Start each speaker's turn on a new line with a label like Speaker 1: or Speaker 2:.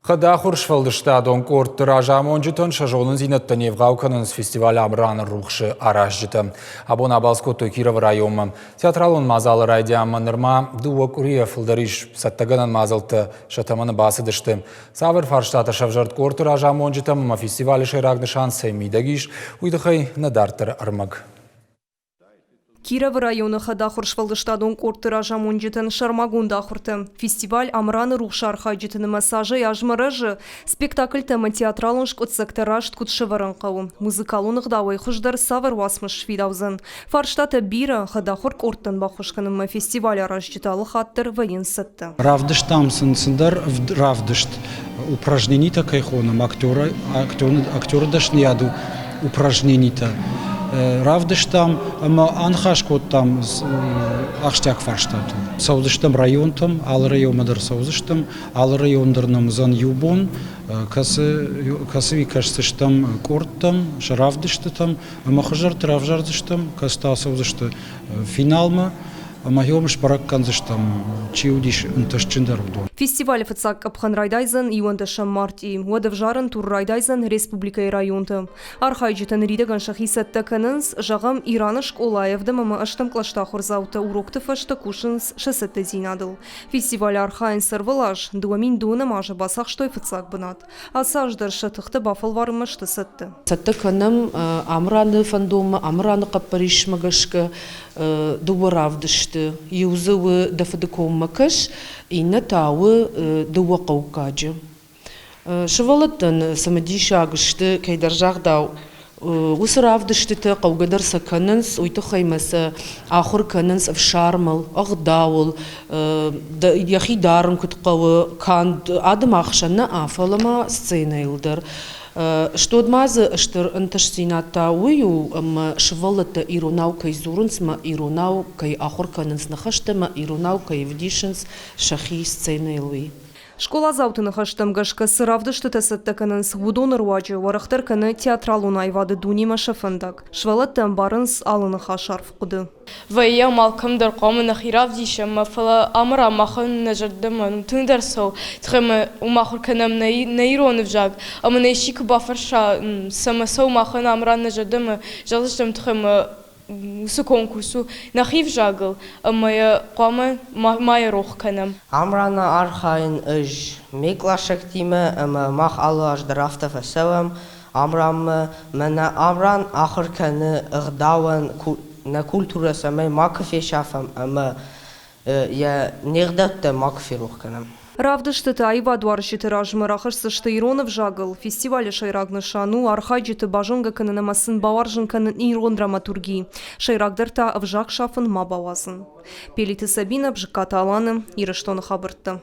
Speaker 1: Хӕдахуыр сфӕлдыстадон къордты разамонджытӕн сӕ зонындзинӕдтӕ не вгъау кӕнынц фестиваль Амраны рухсы аразджытӕ. Абон абалц кодтой Кировы районмӕ. Театралон мадзалы райдианмӕ нырма дыууӕ къуырийӕ фылдӕр ис. Цӕттӕгӕнӕн мадзӕлттӕ сӕ тӕмӕны бацыдысты. Цавӕр фарстатӕ сӕвзӕрд къордты разамонджытӕм ӕмӕ фестивалы сӕйраг нысан цӕй мидӕг ис, уый тыххӕй нӕ дарддӕры ӕрмӕг.
Speaker 2: Кировы районы хӕдахуыр сфӕлдыстадон къордты разамонджытӕн сӕрмагонд ахуыртӕ. Фестиваль Амраны рухс архайджыты нымӕц азӕй-азмӕ рӕзы, спектакльтӕ ӕмӕ театралон скъуыддзӕгтӕ раст куыд сӕвӕрын хъӕуы, музыкалон ӕгъдауӕй хуыздӕр цавӕр уацмыс сфидаудзӕн. Фарстатӕ бирӕ, хӕдахуыр къордтӕн баххуыс кӕнынмӕ фестиваль аразджытӕ алыхатт дӕр вӕййынц цӕттӕ.
Speaker 3: Равдыстам сын цыдӕр равдыст, упражненитӕ кӕй хонӕм, актеры, актеры дӕсныйады упражненитӕ равдыстам ӕмӕ аныхас кодтам ахсджиаг фарстатыл. Цӕудзыстӕм районтӕм, алы районмӕ дӕр цӕудзыстӕм, алы район дӕр нӕм уыдзӕн иу бон, кӕцы, кӕцыйы кӕсдзыстӕм къордтӕм, сӕ равдыстытӕм ӕмӕ хуыздӕрты равзардзыстӕм, кӕцытӕ ацӕудзысты финалмӕ. Ӕмӕ йӕм сбӕрӕг кӕндзыстӕм, чи уыдис ӕнтыстджындӕр, уыдон.
Speaker 2: Фестивалы фыццаг къӕпхӕн райдайдзӕн иуӕндӕсӕм мартъи. Уӕд ӕвзарӕн тур райдайдзӕн республикӕйы районты. Архайджытӕ ныридӕгӕн сӕхи цӕттӕ кӕнынц, зӕгъӕм, Ираны скъолайы ӕвдӕм ӕмӕ ӕстӕм кълӕсты ахуырдзаутӕ урокты фӕстӕ кусынц сӕ цӕттӕдзинадыл. Фестивалы архайынц ӕрвылаз, 2000 азы бацахстой фыццаг бынат. Ацы аз дӕр сӕ тыхтӕ бафӕлварынмӕ сты цӕттӕ.
Speaker 4: Цӕттӕ кӕнӕм Амыраны фӕндонмӕ, Амыраны хъӕппӕрисмӕ гӕсгӕ дыууӕ равдысты. Иу дзы у Дӕ фыды коммӕ кӕс, иннӕ та у Дыууӕ хъӕуккаджы. Сывӕллӕттӕн цымыдисаг сты, кӕйдӕр загъдау, уыцы равдыстытӕ хъӕугӕ дӕр сӕ кӕнынц, уый тыххӕй ма сӕ ахуыр кӕнынц ӕфсармыл, ӕгъдауыл, йӕхи дарын куыд хъӕуы, канд адӕмы ӕхсӕн нӕ, фӕлӕ ма сценӕйыл дӕр. Стод ма дзы стыр ӕнтыстдзинад та уый у, ӕмӕ сывӕллӕттӕ иронау кӕй дзурынц ӕмӕ иронау кӕй ахуыр кӕнынц ныхӕстӕ ӕмӕ иронау кӕй ӕвдисынц сӕхи сценӕйыл, уый.
Speaker 2: Скъоладзауты ныхӕстӕм гӕсгӕ цы равдыстытӕ цӕттӕ кӕнынц, уыдоны руаджы уӕрӕхдӕр кӕны театралон аивады дунемӕ сӕ фӕндаг. Сывӕллӕттӕ ӕмбарынц алы ныхасы арф хъуыды.
Speaker 5: Вӕййӕм алкӕмдӕр хъуамӕ нӕхи равдисӕм, фӕлӕ Амыран махӕн нӕ зӕрдӕмӕ тынгдӕр цӕуы, тыххӕй ӕмӕ уым ахуыр кӕнӕм нӕ ирон ӕвзаг, ӕмӕ нӕ исчи куы бафӕрса, цӕмӕ цӕуы махӕн Амыран нӕ зӕрдӕмӕ, зӕгъдзыстӕм тыххӕй ӕмӕ уыцы конкурс у нӕхи взагыл ӕмӕ йӕ хъуамӕ ма йӕ рох кӕнӕм.
Speaker 6: Амраны архайын ӕз ме къласӕгтимӕ ӕмӕ мах алы аз дӕр афтӕ фӕцӕуӕм Амранмӕ. Мӕнӕ Амран ахуыр кӕны ӕгъдауӕн нӕ культурӕ цӕмӕй макуы фесафӕм ӕмӕ йӕ не гъдӕуттӕ макуы ферох кӕнӕм.
Speaker 2: Равдыстыты аивадуарзджыты размӕ рахӕсдзысты ирон ӕвзагыл. Фестивалы сӕйраг нысан у архайджыты базонгӕ кӕнын ӕмӕ сын бауарзын кӕнын ирон драматурги. Сӕйрагдӕр та ӕвзаг сафын ма бауадзын. Пелиты Сабинӕ, Бжыккаты Аланы, Ирыстоны хабӕрттӕ.